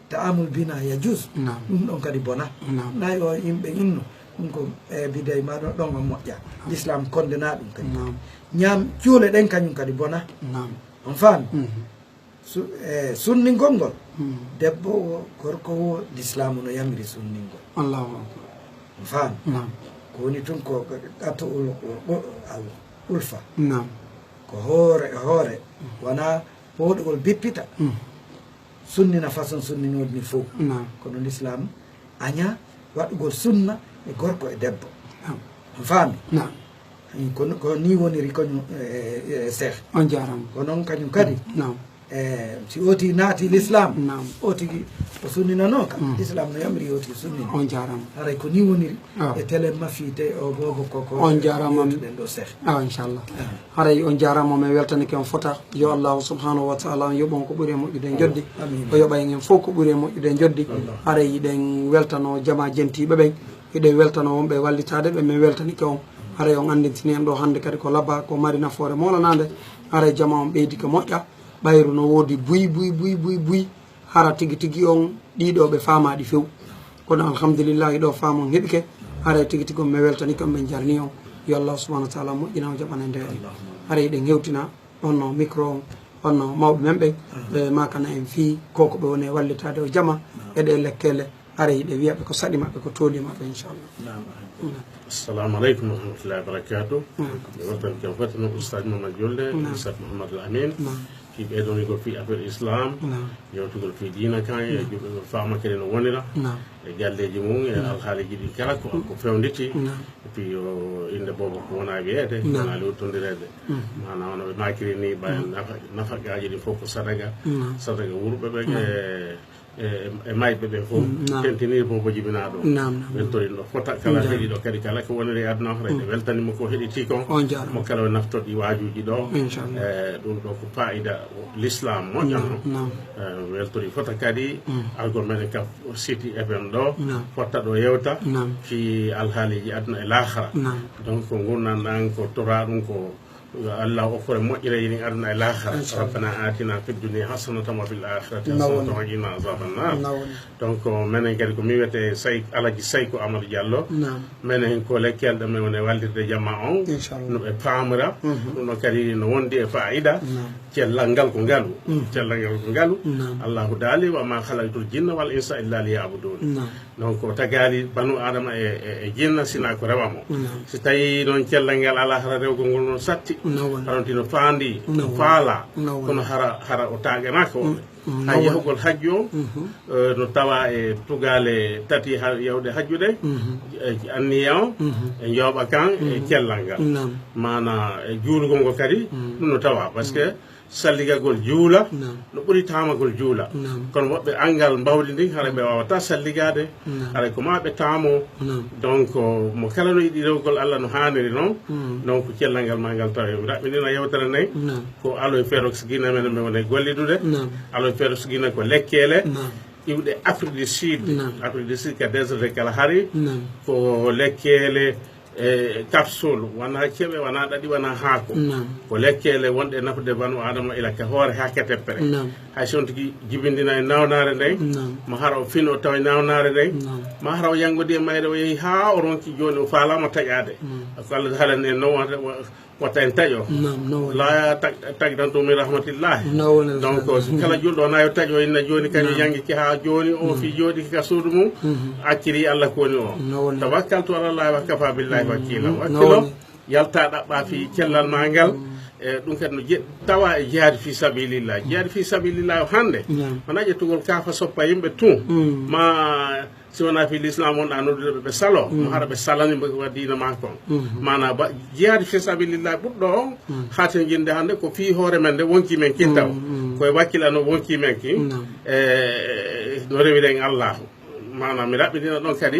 Ta'amul bina ya jus. Naam. Ɗum ɗon kadi bona. Naam. Nayi o yimɓe inno. Ɗum ko, e, biday ma ɗon, ɗon on moƴƴa. Naam. L'islam kondena ɗum kadi. Naam. Ñaam cuule ɗen kañum kadi bona. Naam. On faami? Mhm. Su-, e, sunningol ngol. Mhm. Debbo wo, gorko wo, l'islam no yamiri sunningol. Allahu akbar. On faami? Naam. Ko woni tun ko qat'ul, al ulfa. Naam. Ko hoore, hoore. Mhm. Wona pooɗugol bippita. Mhm. Sunnina façon sunninooɗi ni fof. Naam. Kono l'islam aña waɗugol sunna e gorko e debbo. Naam. On faami? Naam. Ko, ko ni woniri ko, e, e, seeh. On jaaraama. Ko noon kañum kadi. Naam. E, si o tigi naati l'islam, naam, o tigi o sunninanooka. Mm. L'islam no yamiri o tigi sunnina. On jaaraama. Haray ko ni woniri. Ah. E télé ma fii te o boobo ko, ko on jaaraama. Yewtuɗen ɗo seeh. Ah, inchallah. Ah. Haray on jaaraama, min weltanike on fota. Yo Allahu subhanahu wa taala on yoɓ on ko ɓuri e moƴƴude e joddi. Amin. O yoɓa en en fof ko ɓuri e moƴƴude e joddi. Amin. Haray hiɗen weltano jama jentiiɓe ɓen. Hiɗen weltano wonɓe wallitaade ɓe, min weltanike on. Haray on anndintini en ɗo hannde kadi ko labba, ko mari nafoore moolanaande. Haray jama on ɓeydike moƴƴa. Ɓayru no woodi buy, buy, buy, buy, buy. Hara tigi tigi on ɗiɗo ɓe faamaɗi few. Kono alhamdulillahi ɗo faam on heɓike. Haray tigi tigi on mi weltanike on, min jarni on. Yo Allah subhanahu wa taala moƴƴina o, jaɓana en ndeeɗe. Haray hiɗen hewtina honno micro on, honno mawɓe men ɓen, ɓe maakana en fii ko ko ɓe woni e wallitaade o jama e ɗe lekkele. Haray hiɗe wiya ɓe ko saɗi maɓɓe, ko tooli maɓɓe, inchallah. Naam. Assalamu aleykum wa rahmatullahi wa barakatuh. Naam. Mi weltanike on foti no Oustaz Mamadou Julde, naam, Oustaz Mouhamadou Amin. Naam. Fii ɓeydonigol fii affaire islam, naam, yewtugol fii diina kan, e, naam, juɓɓe ɓe faama kadi no wonira, naam, e galleeji mum, e, naam, alhaaliiji ɗi kala ko, ko fewnditi. Naam. Et puis, o, innde boobo ko wona wiyeede, naam, wona lewtondireede. Mhm. Maanaam, wona ɓe maakiri ni, ɓay, naam, nafa, nafaqaaji ɗi fof ko sadaga, naam, sadaga wuurɓe ɓe, naam, e, e, e mayɓe ɓe fof. Mm, naam. Tentinii fof ko jibinaaɗo. Naam, naam. Weltori no fota kala, naam, heɗiiɗo kadi kala ko woniri e aduna o, haray, mm, ɓe weltanii mo ko heɗitii kon. On jaaraama. Mo kala o naftorɗi waajuuji ɗo. Inchallah. E, ɗum ɗo ko faayida l'islam moƴƴa, naam, no. Naam. E, weltori fota kadi, mm, argol meɗen ka City F M ɗo. Naam. Fotta ɗo yewta. Naam. Fii alhaaliiji aduna e laahara. Naam. Donc, ko ngurndan ɗan ko toraa ɗum ko Allah okkore moƴƴere ina aduna e laahara. Inchallah. Rabbana atina fid dunya hasanatan wa fil akhirati, naam, hasanatan wa qina azaban nar. Naam. Donc, menen kadi ko mi wiyete Say-, Alaji Sayko Amadou Diallo. Naam. Menen ko lekkel ɗo men woni wallirde jama on. Inchallah. No ɓe paamira. Mhm. Ɗum ɗo kadi no wondi e faayida. Naam. Cellal ngal ko ngalu. Cellal ngal ko ngalu. Allahu daali, "Wa ma khalaqtul jinna wal insa illa liya'budun." Donc, o tagaali banu Adama e, e, e jinna sina ko rewa mo. Si tawi noon cellal ngal ala, hara rewgol ngol noon satti. Hara on tino faandi, faala. Kono hara, hara o taaganaaka o. Hay yahugol hajju o, eh, no tawa e tugaale tati ha yawde hajjude, e anniya o, e njooɓa kan, e cellal ngal. Maana e juulugol ngol kadi, ɗum no tawa. Parce que salligagol juula, no ɓuri taamagol juula. Kono woɓɓe anngal mbawdi ndin, hara ɓe waawata salligaade, hara ko ma ɓe taamo. Donc, mo kala no yiɗi rewgol Allah no haaniri noon, donc cellal ngal ma ngal tawa. Mi raɓɓinina yewtere nden, ko aloe ferox gine men, men woni gollidude. Aloe ferox gine ko lekkeele iwɗe Afrique du Sud. Afrique du Sud ka désert de Kalahari. Ko lekkeele, e, capsule, wona ceɓe, wona ɗaɗi, wona haako. Ko lekkeele wonɗe nafude banu Adama ila ka hoore haa ka teppere. Hay si on tigi jibindina e nawnaare nden, ma hara o fino tawa e nawnaare nden, ma hara o yanngodi e mayre, o yehi haa o ronki jooni, o faalaama taƴaade. Ko Allah haalani en noon, wata, wa-, wata en taƴo. La tag-, tagdantu min rahmatillahi. Donc, si kala julɗo wona yo taƴo inna jooni, kañum yanngike haa jooni, o fi jooɗi ka suudu mum, acciri Allah ko woni o. Tawakkaltu ala Allahi wa kafa billahi wakila. Wakkilo, yalta ɗaɓɓa fi cellal ma ngal. E, ɗum kadi no je-, tawa e jihaadi fi sabilillah. Jihaadi fi sabilillah o hannde, wona ƴettugol kaafa soppa yimɓe tun. Ma si wona fi l'islam on ɗa noddude ɓe, ɓe salo, mo hara ɓe salani ɓe wa diina ma kon. Maana ba, jihaadi fi sabilillah ɓurɗo o, haten jinde hannde ko fi hoore men nde wonki men kin taw. Koye wakkilano wonki men kin. E, no rewiɗen Allahu. Maanaam, mi raɓɓiɗina ɗon kadi,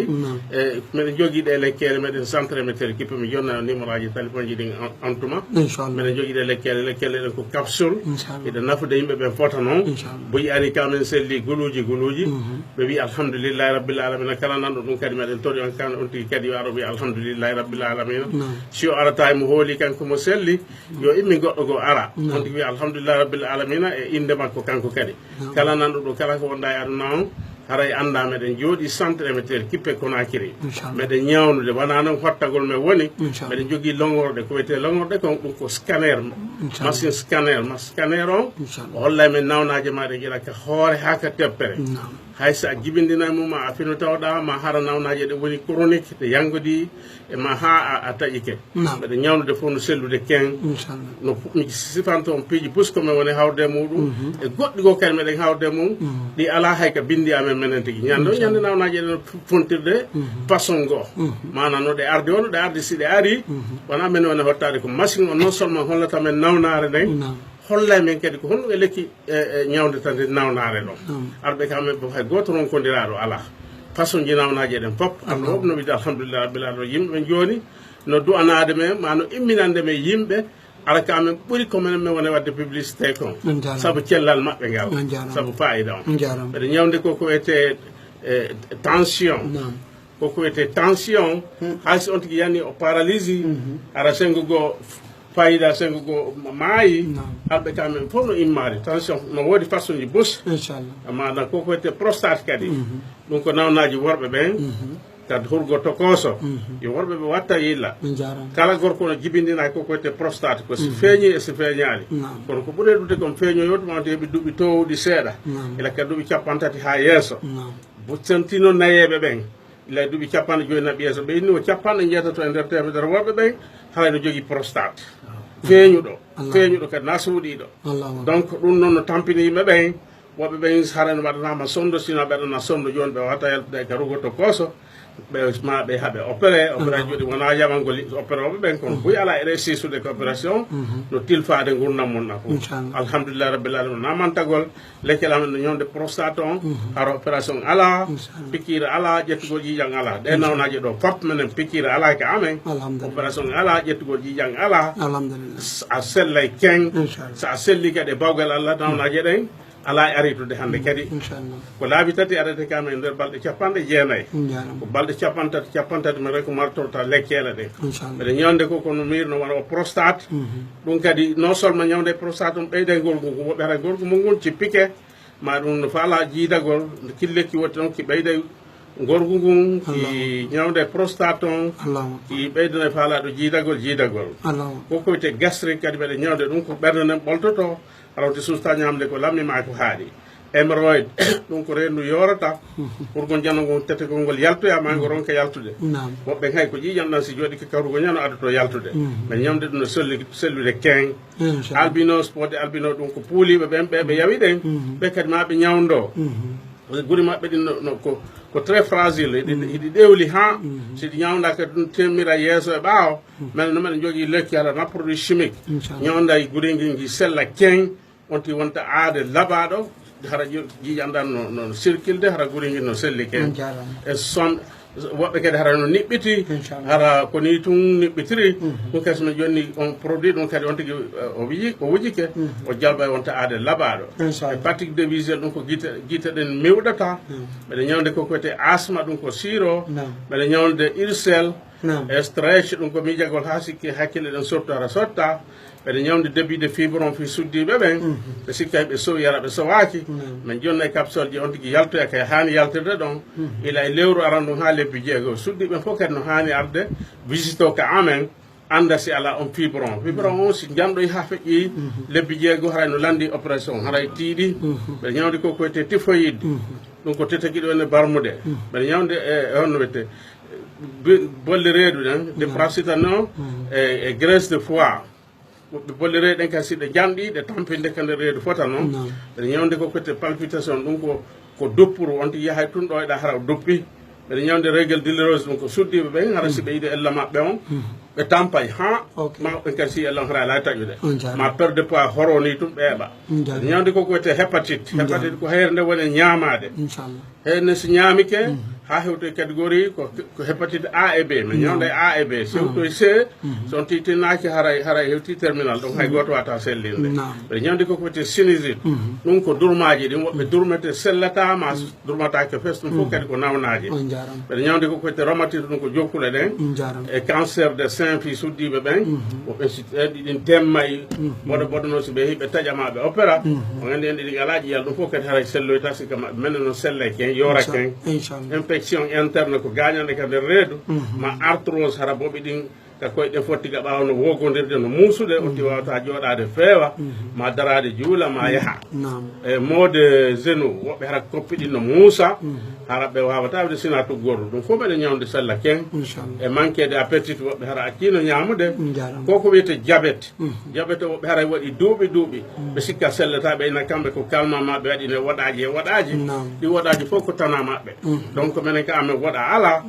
e, meɗen jogii ɗe lekkeele, meɗen centre, meɗen kippe, mi jonna numéro aji téléphone ji ɗin on, on tuma. Inchallah. Meɗen jogii ɗe lekkeele, lekkeele ɗen ko capsule. Inchallah. Eɗe nafude yimɓe ɓen fota noon. Inchallah. Buy ari ka men selli guluuji, guluuji. Ɓe wi alhamdulillahi rabbil alamina. Kala nanɗo ɗum kadi meɗen tori on kan, on tigi kadi yo aro wi alhamdulillahi rabbil alamina. Si o arata e mo hooli kanko mo selli, yo immi goɗɗo goo ara. On tigi wi alhamdulillahi rabbil alamina e innde makko kanko kadi. Kala nanɗo ɗo, kala ko wonda e aduna on, haray annda meɗen jooɗi centre émetteur kippe Conakry. Inchallah. Meɗen ñawnude, wona noon hottagol men woni, inchallah, meɗen jogii longorɗe, ko wiyetee longorɗe kon, ɗum ko scanner, inchallah, machine scanner, ma scanner on, inchallah, o hollay men nawnaaje ma ɗe gila ka hoore haa ka teppere. Naam. Hay so a jibindina e mum, a fino tawɗa, ma hara nawnaaje ɗe woni chronique, ɗe yanngodi, e ma haa a, a taƴike. Naam. Mbeɗa ñawnude fof no sellude ken. Inchallah. No fu-, mi sifanto on piiji pus ko men woni hawrude e muɗum. Mhm. E goɗɗi goo kadi meɗen hawrude e mum. Mhm. Ɗi alaa hay ka binndi amen menen tigi. Ñande o, inchallah, ñande nawnaaje ɗen fu-, fontirde, mhm, façon goo. Mhm. Maanaam no ɗe ardi o, no ɗe ardi si ɗe ari, mhm, wona men woni hottaade ko machine o non seulement hollata men nawnaare nden, naam, hollay men kadi ko honɗum e lekki e, e ñawnde tan nde nawnaare ɗon. Mm. Arɓe kam, ɓe hay gooto ronkondiraaɗo alaa. Façon ji nawnaaje ɗen fof, arɗo, mm, fof no wiide alhamdulillahi rabbil alamina. Yimɓe ɓen jooni no du'anaade men, ma no imminande men yimɓe, ara ka men ɓuri ko menen men woni waɗde publicité kon. On jaaraama. Sabu cellal maɓɓe ngal. On jaaraama. Sabu faayida on. On jaaraama. Mbeɗa ñawnde ko ko wiyetee, e, tension. Naam. Ko ko wiyetee tension, hmm, hay si on tigi yani o paralysie, mhm, hara senngo goo, faayida senngo goo ma-, maayi, naam, arɓe ka men fof no immaade. Tension no woodi façon ji bus. Inchallah. Maanaam ko ko wiyetee prostate kadi. Mhm. Ɗum ko nawnaaji worɓe ɓen, mhm, kadi hurgo tokooso. Mhm. Yo worɓe ɓe watta yilla. On jaaraama. Kala gorko no jibindina ko ko wiyetee prostate, ko si, mhm, feeñi e si feeñaali. Naam. Kono ko ɓuri e ɗuuɗude kon feeñoyoo tuma on heɓi duuɓi toowɗi seeɗa. Naam. Ila ka duuɓi cappanɗe tati haa yeeso. Naam. Buttantino nayeeɓe ɓen. Ila duuɓi cappanɗe joyi naɓi yeeso, ɓe inni o cappanɗe njeetato e nder teemedere worɓe ɓen, haray no jogii prostate. Feeñuɗo, Allahu, feeñuɗo kadi, na suuɗiiɗo. Allahu. Donc, ɗum noon no tampini yimɓe ɓen, woɓɓe ɓen haray no waɗanaama sonndo, sina ɓe waɗana sonndo jooni, ɓe wata yaltude e garugo to kooso, ɓe ma ɓe haɓe opéré, opéré, Allahu, jooni wona yamangol opéré woɓɓe ɓen, kono, mhm, buy alaa, eɗe siisude ko opération, mhm, no tilfaade ngurndan mon na fof. Inchallah. Alhamdulillahi rabbil alamina, na mantagol, Lekkel amen no ñawnde prostate on, mhm, hara opération alaa, inchallah, pikiir alaa, ƴettugol ƴiiƴan alaa. Ɗe, inchallah, nawnaaje ɗo fof menen pikiir alaa ka amen. Alhamdulillah. Opération alaa, ƴettugol ƴiiƴan alaa. Alhamdulillah. S-, a sellay ken. Inchallah. So a selli kadi e bawgal Allah, nawnaaje ɗen alaa e aritude hannde kadi. Inchallah. Ko laabi tati arete ka amen e nder balɗe cappanɗe jeenayi. Inchallah. Ko balɗe cappanɗe tati, cappanɗe tati men rek ko martorta lekkeele ɗen. Inchallah. Mbeɗa ñawnde ko kono miir no wona o prostate. Mhm. Ɗum kadi, non seulement ñawnde prostate on ɓeyda e ngorgu ngu, woɓɓe hara ngorgu mum ngun cippike, ma ɗum no faala jiidagol, killekki wotti on ki ɓeyda ngorgu ngun, ki, Allahu, ñawnde prostate on, Allahu, ki ɓeydana faalaaɗo jiidagol, jiidagol. Allahu. Ko ko wiyetee gastrique kadi mbeɗa ñawnde ɗum, ko ɓernde nden ɓoltoto, Arawti susta ñamde ko lammi ma ko haaɗi. Hémorroïde, ɗum ko reendu yoorata. Ɓurgol jano ngol, tetegol ngol yaltoya ma ngo ronka yaltude. Woɓɓe hay ko ƴiiƴam ɗan si jooɗike kawrugol ñano addoto yaltude. Ɓe ñamde ɗum no selli, sellude ken. Albinos, wodde albino ɗum ko puuliiɓe ɓen, ɓe ɓe yawi ɗen. Ɓe kadi ma ɓe ñawndo. Guri maɓɓe ɗin no, no, ko, ko très fragile. Hiɗi, hiɗi ɗewli ha, si ɗi ñawndaka ɗum temmira yeeso e ɓaawo. Mene no meɗen jogii lekki hara na produit chimique. Ñawnda e guri ngi, ngi sella ken, on ti wonta aade labaɗo, hara ƴo-, ƴiiƴam ɗan no, no circulde, hara guri ngi no selli ken. E son, woɓɓe kadi hara no niɓɓiti, hara ko ni tun niɓɓitiri. Ɗum kadi so mi jonni on produit, ɗum kadi on tigi, eh, o wiyi, o wujike, o jalba e wonta aade labaɗo. E pratique de visuel, ɗum ko gite, gite ɗen mewɗata. Mbeɗa ñawnde ko koyte asma, ɗum ko siro. Mbeɗa ñawnde ulcère. E stretch, ɗum ko miijagol ha sikki hakkille ɗen sottu hara sotta. Mbeɗa ñawnde début de fibrome fi suddiiɓe ɓen. Ɓe sikka ɓe sowi hara ɓe sowaaki. Min jonna e capsule ji on tigi yaltoya kay haani yaltirde ɗon. Ila e lewru aran ɗum ha lebbi jeego. Suddiiɓe fof kadi no haani arde visito ka amen. Annda si ala on fibrome. Fibrome on si janɗoy ha feƴƴi lebbi jeego, haray no landi opération, haray tiiɗi. Mbeɗa ñawde ko koyte typhoïde. Ɗum ko tetegi ɗo ene barmude. Mbeɗa ñawde e, e honno wiyete, bi-, bolle reedu ɗen, de paracetamol, e, e graisse de foie. Woɓɓe bolle reedu ɗen kadi si ɗe janɗi, ɗe tampinde ka nder reedu fota non. Mbeɗa ñawde ko koyte palpitation, ɗum ko, ko duppuru, on tigi yahay tun ɗo eɗa hara o duppi. Mbeɗa ñawde règle douloureuse, ɗum ko suddiiɓe ɓen, hara si ɓe yiɗi ella maɓɓe on, ɓe tampay, ha, ma ɓen kadi si ella on hara ala taƴude. Ma perte de poids horo ni tun ɓe eɓa. Mbeɗa ñawde ko koyte hépatite. Hépatite ko heyre nde woni ñaamaade. Heyre si ñaamike, ha hewto e catégorie ko, ko hépatite A e B. Mi ñawde A e B, si hewto e C, so on titinaaki haray, haray hewti terminal, donc hay gooto wata sellinde. Mbeɗa ñawde ko koyte sinusite. Ɗum ko durmaaji ɗin, woɓɓe durmete sellata, ma durmataake fes, ɗum fof kadi ko nawnaaje. Mbeɗa ñawde ko koyte rhumatisme, ɗum ko jokkule ɗen. E cancer de sein fi suddiiɓe ɓen, woɓɓe si, e ɗi-, ɗin temma e boɗo boɗo no si ɓe heɓi taƴa ma ɓe opéra. On anndi en ɗiɗi alaa ƴiyal, ɗum fof kadi haray selloyta, si kama menen no sellay ken, yoora ken. Infection interne ko gaañande ka nder reedu, ma arthrose hara boɓi ɗin ka koyɗe fotti ga ɓaawo no wogondirde, no muusude, on ti wawata jooɗaade feewa, ma daraade juula, ma yaha. E maux de genou, woɓɓe hara koppi ɗin no muusa, hara ɓe wawata wide sina tuggordu. Ɗum fof mbeɗa ñawde sella ken. E manque de appétit, woɓɓe hara accino ñaamude. Ko ko wiyete diabète. Diabète woɓɓe hara waɗi duuɓi duuɓi. Ɓe sikka sellata, ɓe ina kamɓe ko kalma maɓɓe waɗi ne woɗaaji e woɗaaji. Ɗi woɗaaji fof ko tana maɓɓe. Donc menen ka amen woɗa ala.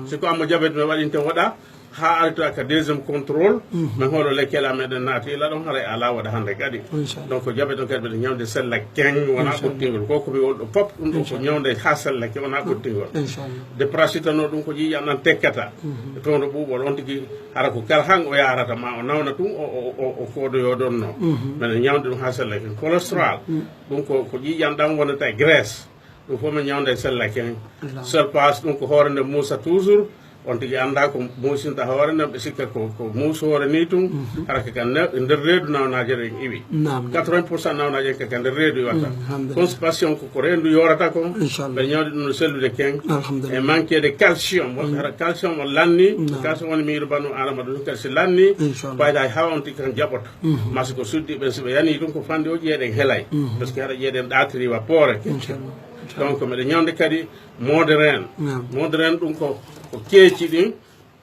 Si ko amma diabète mi waɗinte woɗa, ha arta ka deuxième contrôle, min holo lekkela meɗen naati ila ɗon haray ala waɗa hande kadi. Donc diabète on kadi mbeɗa ñawde sella ken, wona ɓurtingol. Ko ko mi wol ɗo pop, ɗum ɗo ko ñawde ha sella ken, wona ɓurtingol. De parasitano ɗum ko ƴiiƴam ɗan tekkata. E toon ɗo ɓuuɓol on tigi hara ko kala han o yarata ma o nawna ɗum, o, o, o, o foodoyo ɗon no. Mbeɗa ñawde ɗum ha sella ken. Cholestérol, ɗum ko, ko ƴiiƴam ɗam wonata e graisse. Ɗum fof mi ñawnda e sella ken. Seul passe ɗum ko hoore nde muusa toujours. On tigi annda ko muusinta hoore nden, ɓe sikka ko, ko muusu hoore ni tun. Hara ka kan ne-, nder reedu nawnaaje ɗen iwi. Quatre-vingts pour cent nawnaaje ka kan nder reedu iwata. Constipation ko, ko reendu yoorata kon. Ɓe ñawdi ɗum no sellude ken. E manque de calcium. Woɓɓe hara calcium o lanni. Calcium woni miiru banu adama ɗum kadi si lanni. Fayda hay hawa on tigi kan jaɓoto. Masi ko suddi ɓen si ɓe yani ɗum ko fandi o ƴeeɗen helay. Parce que hara ƴeeɗen ɗaatiri wa poore. Donc mbeɗa ñawnde kadi maux de rein. Maux de rein ɗum ko, ko keeci ɗin,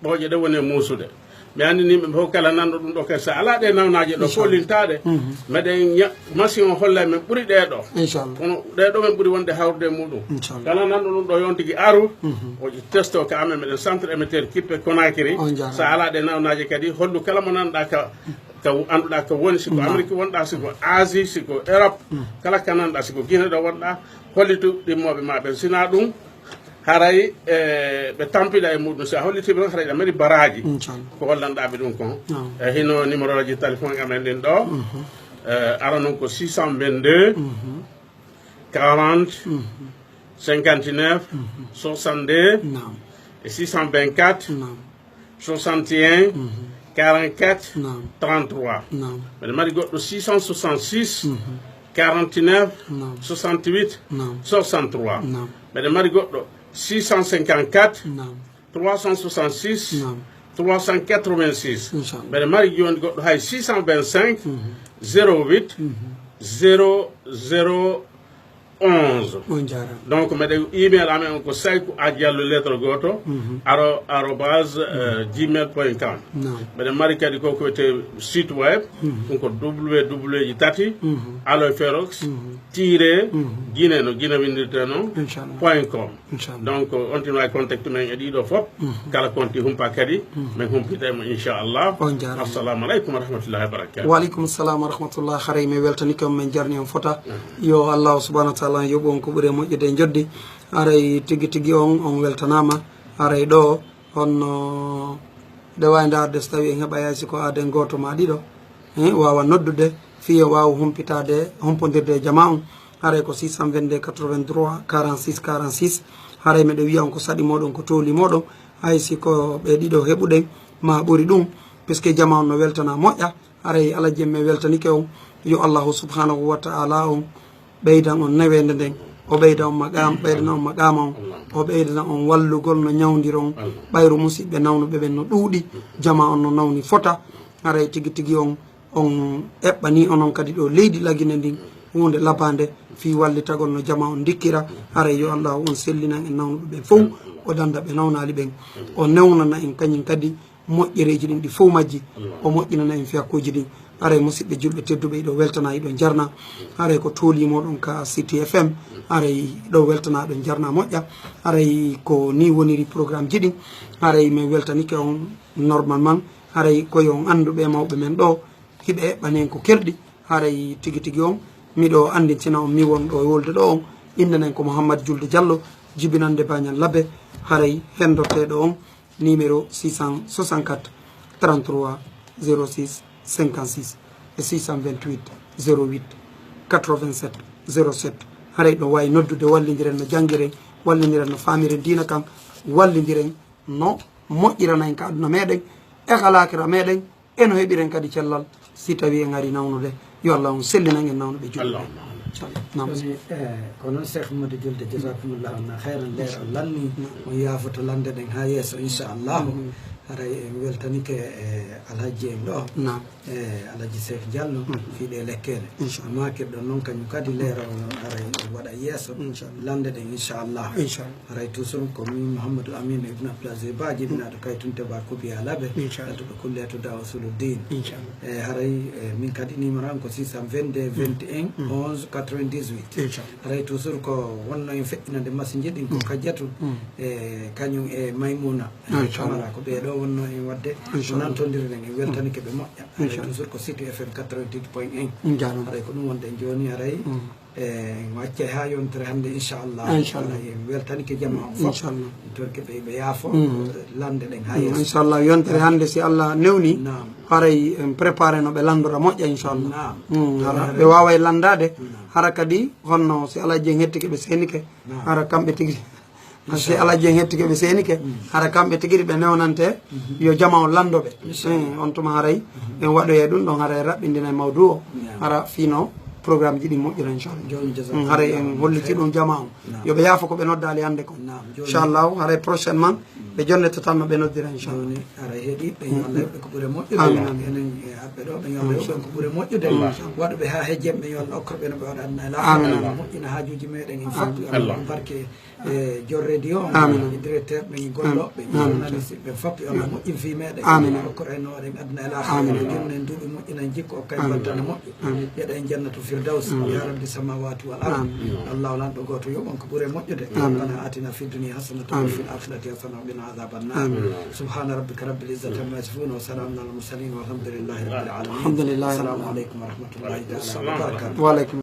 ɓooƴe ɗe woni e muusude. Mi anndini ɓe fof kala nanɗo ɗum ɗo kadi, so alaa ɗe nawnaaje ɗo fof lintaɗe, meɗen ña-, machine o holla men ɓuri ɗe ɗo. Kono ɗe ɗo men ɓuri wonde hawrude e muɗum. Kala nanɗo ɗum ɗo yon tigi aru, o testo ka amen, meɗen centre émetteur kippe Conakry. So alaa ɗe nawnaaje kadi, hollu kala mo nanɗa ka, ka annduɗa ka woni, si ko Amérique wonɗa, si ko Asie, si ko Europe, kala ka nanɗa, si ko Guinée ɗo wonɗa, hollitu ɗimmooɓe ma ɓen. Sina ɗum, haray, e, ɓe tampila e muɗum. Si a holliti ɓe, haray ɗa mari baraaji. Ko hollanɗa ɓe ɗum kon. E, hino numéro ji téléphone amen ɗin ɗo. E, ara non ko six cent vingt-deux, quarante, cinquante-neuf, soixante-deux, e six cent vingt-quatre, soixante et un, quarante-quatre, trente-trois. Mbeɗa mari goɗɗo six cent soixante-six, quarante-neuf, soixante-huit, soixante-trois. Mbeɗa mari goɗɗo six cent cinquante-quatre, trois cent soixante-six, trois cent quatre-vingt-six. Mbeɗa mari jooni goɗɗo hay six cent vingt-cinq, zéro huit, zéro zéro onze. On jaaraama. Donc mbeɗa email amen ko sayku a diallo lettre goto aro arobase gmail point com. Non. Mbeɗa mari kadi ko ko wiyetee site web, ɗum ko www ji tati aloe ferox tire guinée, no Guinée windirte noon, Inchallah. Point com. Inchallah. Donc on tino wawi contacte men e ɗiɗo fof. Kala konti humpa kadi min humpita e mo inchallah. On jaaraama. Assalamu aleykum wa rahmatullahi wa barakatuh. Wa aleykum salam wa rahmatullah. Haray mi weltanike on, min jarni on fota. Yo Allahu subhanahu wa taala yoɓu on ko ɓuri e moƴƴude e joddi. Haray tigi tigi on, on weltanaama. Haray ɗo honno ɗe wawi ndaarde so tawi en heɓa hay si ko aaden gooto ma ɗiɗo, eh, wawa noddude fii en wawa humpitaade, humpodirde e jama on. Haray ko six cent vingt-deux quatre-vingt-trois quarante-six quarante-six. Haray miɗo wiya on ko saɗi moɗon, ko tooli moɗon. Hay si ko ɓe ɗiɗo heɓuɗen ma ɓuri ɗum, puisque jama on no weltana moƴƴa. Haray Alhaji en, mi weltanike on. Yo Allahu subhanahu wa taala on ɓeydan on neweende nden, o ɓeyda on maqaam, ɓeydana on maqaama on, o ɓeydana on wallugol no ñawndiron ɓayru musiɓɓe nawnuɓe ɓen no ɗuuɗi. Jama on no nawni fota. Haray tigi tigi on, on eɓɓani onon kadi ɗo leydi Lagine ndin huunde labaande fii wallitagol no jama on ndikkira. Haray yo Allahu on sellinan en nawnuɓe ɓen fow, o danda ɓe nawnaali ɓen, o newnana en kañum kadi moƴƴereeji ɗin ɗi fow majji, o moƴƴinana en fiyakkuuji ɗin. Haray musiɓɓe julɓe tedduɓe, hiɗo weltana, hiɗo jarna. Haray ko tooli moɗon ka City F M. Haray hiɗo weltana, hiɗo jarna moƴƴa. Haray ko ni woniri programme ji ɗin. Haray min weltanike on normalement. Haray ko yo on anndu ɓe mawɓe men ɗo, hiɓe eɓɓani en ko kerɗi. Haray tigi tigi on, miɗo annditina on mi won ɗo wolde ɗo on. Innde nden ko Mouhammad Julde Diallo, jibinande Bañal Labe. Haray hendoteeɗo on, numéro six cent soixante-quatre trente-trois zéro six cinquante-six e six cent vingt-huit zéro huit quatre-vingt-sept zéro sept. Haray ɗo wawi noddude, wallindiren no janngiren, wallindiren no faamiren diina kan, wallindiren no moƴƴirana en ka aduna meɗen, e ka laakira meɗen, e no heɓiren kadi cellal si tawi en ari nawnude. Yo Allah on sellinan en nawnuɓe julɓe. Naam. Woni, eh, ko noon Cheikh Mamadou Julde, jazakumullahu anna khayran, leer o lanni, on yaafoto lande ɗen ha yeeso inchallahu. Haray en weltanike e alhaji en ɗo, Naam. e alhaji Cheikh Diallo, fii ɗe lekkele. Inchallah. Makirɗo noon kañum kadi leer o haray waɗa yeeso Inchallah. Lande ɗen inchallah. Inchallah. Haray toujours ko min Mouhamadou Amine Ibn Abdoulaziz Ba, jibinaɗo kay tun Teba Koubi Alabe, Inchallah. Adduɗo kulle to Dawa Usuluddin. Inchallah. E haray, e, min kadi numéro am ko six cent vingt-deux vingt et un onze quatre-vingt-dix-huit. Inchallah. Haray toujours ko wonno en feƴƴinande machine ji ɗin ko Kadiatou, e kañum e Maymouna, e Inchallah. Camara, ko ɓe ɗo wonno en wadde. Inchallah. Nantondirɗen, en weltanike ɓe moƴƴa. Haray Inchallah. Toujours ko City F M quatre-vingt-huit point un. Inchallah. Haray ko ɗum wonɗen jooni haray. E wacce ha yontere hannde inchallah. Inchallah. Haray en weltanike jama on fof. Inchallah. Torke ɓe ɓe yaafo lande ɗen ha yeeso. Inchallah, yontere hannde si Allah newni. Naam. Haray en préparé no ɓe landora moƴƴa inchallah. Naam. Mm, hara ɓe waaway landade. Hara kadi honno si Alhaji en hettike ɓe seenike. Hara kamɓe tigi. Si Alhaji en hettike ɓe seenike. Hara kamɓe tigi ɓe newnante. Yo jama on lando ɓe. Mm, on tuma haray en waɗoye ɗum ɗon, haray raɓɓindina e mawdu o. Hara fino programme ji ɗi moƴƴira inchallah. Jooni Mm, haray en holliti ɗum jama on. Yo ɓe yaafo ko ɓe noddaali hannde kon. Inchallah, haray prochainement ɓe jonnete tan no ɓe noddira inchallah. Jooni haray heɗiiɓe, yo Allah yoɓ ɓe ko ɓuri moƴƴude. Amin, amin. Enen e haɓɓe ɗo ɓe, yo Allah yoɓ ɓe ko ɓuri moƴƴude. Waɗuɓe ha hejjem ɓe, yo Allah okkor ɓe no ɓe waɗa aduna e laakara. Amin, amin. Moƴƴina haajuuji meɗen en fof. Yo Allah barke e Jor Radio on, e directeur ɓen, e gollooɓe ɓen, e journaliste ɓen fof, yo Allah moƴƴin fii meɗen. Amin. Okkor en no waɗen aduna e laakara. Amin. Jooni en duuɓi moƴƴina en jikku, okka en battane moƴƴe. Yeɗa en jannatu firdaws. Ya rabbi samawati wal ard. Allah o lanɗo gooto yoɓ on ko ɓuri moƴƴude. Rabbana atina fid dunya hasanatan wa fil akhirati hasanatan wa qina adhaban nar. Subhana rabbika rabbil izzati amma yasifun wa salamun alal mursalin walhamdulillahi rabbil alamin. Alhamdulillah. Assalamu aleykum wa rahmatullahi taala wa barakatuh. Wa aleykum